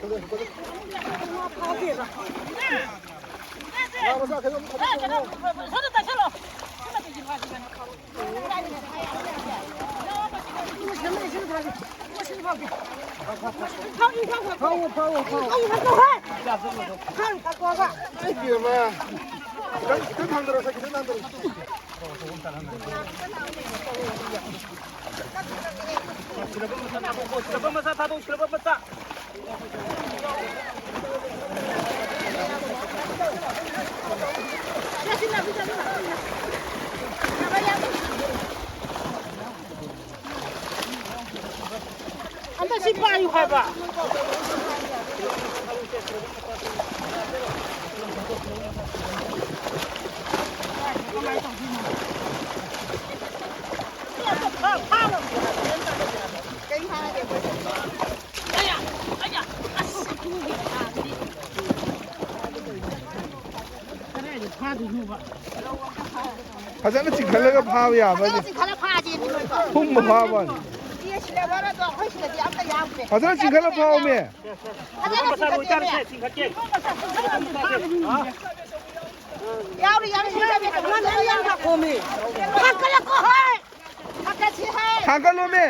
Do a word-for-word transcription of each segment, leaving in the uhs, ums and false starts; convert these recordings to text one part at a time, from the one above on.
ꯐꯥꯎ, ꯐꯥꯎ, ꯐꯥꯎ꯫ ꯐꯥꯎ, ꯐꯥꯎ, ꯐꯥꯎ꯫ ꯐꯥꯎ, ꯐꯥꯎ, ꯐꯥꯎ꯫ ꯑꯩ ꯄꯤꯔꯃ꯫ ꯈꯤꯇꯪ, ꯈꯤꯇꯪ ꯊꯥꯡꯗꯔꯛꯑꯣ, ꯈꯤꯇꯪ ꯊꯥꯡꯗꯔꯛꯑꯣ꯫ ꯁꯤꯜꯂꯕ ꯃꯆꯥ ꯊꯥꯗꯣꯛ, ꯁꯤꯜꯂꯕ ꯃꯆꯥ꯫ ꯑꯝꯇ ꯁꯤ ꯄꯥꯏꯌꯨ ꯍꯥꯏꯕ꯫ ꯐꯖꯅ ꯆꯤꯡꯈꯠꯂꯒ ꯐꯥꯕ ꯌꯥꯕ꯭ꯔꯅꯦ? ꯐꯖꯅ ꯆꯤꯡꯈꯠꯂ ꯐꯥꯁꯦ ꯑꯗꯨ ꯂꯣꯏꯕ꯫ ꯊꯨꯝꯕ ꯐꯥꯕ ꯋꯥꯅꯤ꯫ ꯏꯆꯦ ꯁꯤꯂꯦꯕꯔ ꯑꯗꯣ ꯑꯩꯈꯣꯏ ꯁꯤꯗꯗꯤ ꯑꯝꯇ ꯌꯥꯎꯗ꯭ꯔꯦ꯫ ꯐꯖꯅ ꯆꯤꯡꯈꯠꯂ ꯐꯥꯎꯃꯦ꯫ ꯐꯖꯅ ꯆꯤꯡꯈꯠꯁꯦ꯫ ꯌꯥꯎꯔꯤ, ꯌꯥꯎꯔꯤ, ꯁꯤꯂꯦꯕꯔ꯫ ꯊꯥꯡꯒꯠꯂꯛꯀꯣ, ꯍꯣꯏ꯫ ꯊꯥꯡꯒꯠꯂꯣꯃꯦ꯫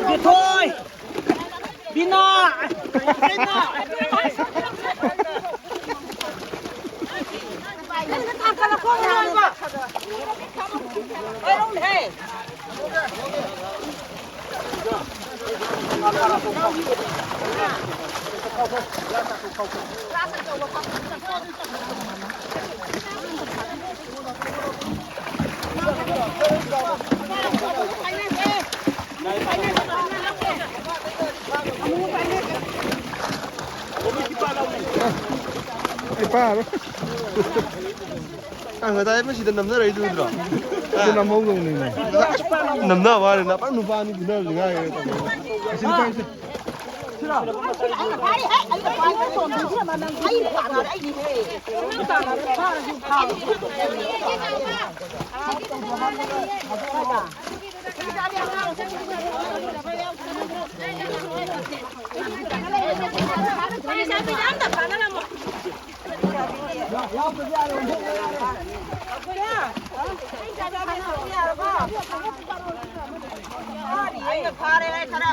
ꯕꯤꯊꯣꯏ! ꯕꯤꯅꯥ! ꯕꯤꯅꯥ! ꯑꯩ ꯐꯥꯔꯣꯏ꯫ ꯑ, ꯉꯁꯥꯏ ꯑꯃ ꯁꯤꯗ ꯅꯝꯅꯔꯛꯏꯗꯨ ꯎꯗ꯭ꯔꯣ? ꯑꯗꯨ ꯅꯝꯍꯧꯗꯧꯅꯤꯅꯦ꯫ ꯅꯝꯅꯕ ꯋꯥꯅꯤ, ꯅꯄꯥ ꯅꯨꯄꯥ ꯑꯅꯤ ꯐꯨꯅꯕꯁꯤ ꯉꯥꯏꯔꯦ ꯇꯧꯔꯤꯁꯦ꯫ ꯑꯁꯤ ꯅꯨꯄꯥꯁꯦ꯫ ꯑꯩꯅ ꯐꯥꯔꯦ ꯈꯔ꯫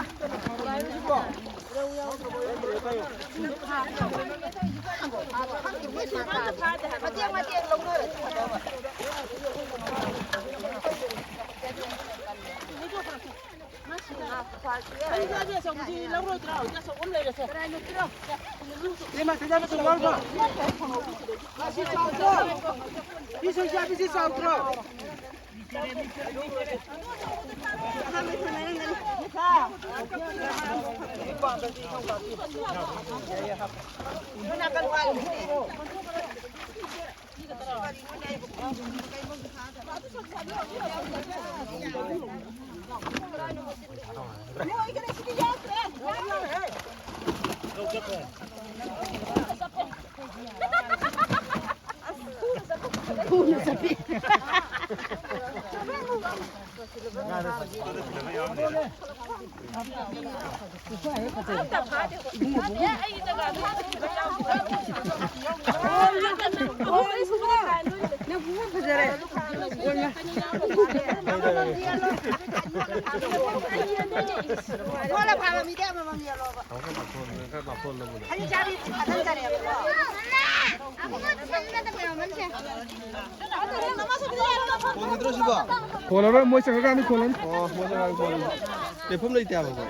ꯃꯇꯦꯛ ꯃꯇꯦꯛ ꯂꯧꯅꯔꯗꯤ ꯐꯗꯧꯕ꯫ ꯏꯃꯥ, ꯊꯣꯏꯗꯥ, ꯃꯆꯨ ꯂꯧꯔꯣ꯫ ꯃꯁꯤ ꯆꯥꯎꯗ꯭ꯔꯣ? ꯁꯤ ꯁꯣꯏꯁꯥꯕꯤꯁꯤ ꯆꯥꯎꯗ꯭ꯔꯣ? ꯈꯣꯜꯂꯔꯣꯏ, ꯃꯣꯏ ꯆꯪꯉꯀꯥꯟꯗ ꯈꯣꯜꯂꯅꯤ꯫ ꯑꯣ, ꯃꯣꯏ ꯆꯪꯉꯀꯥꯟꯗ ꯈꯣꯜꯂꯅꯤ꯫ ꯂꯦꯞꯐꯝ ꯂꯩꯇꯦ ꯍꯥꯏꯕ ꯃꯣꯏ꯫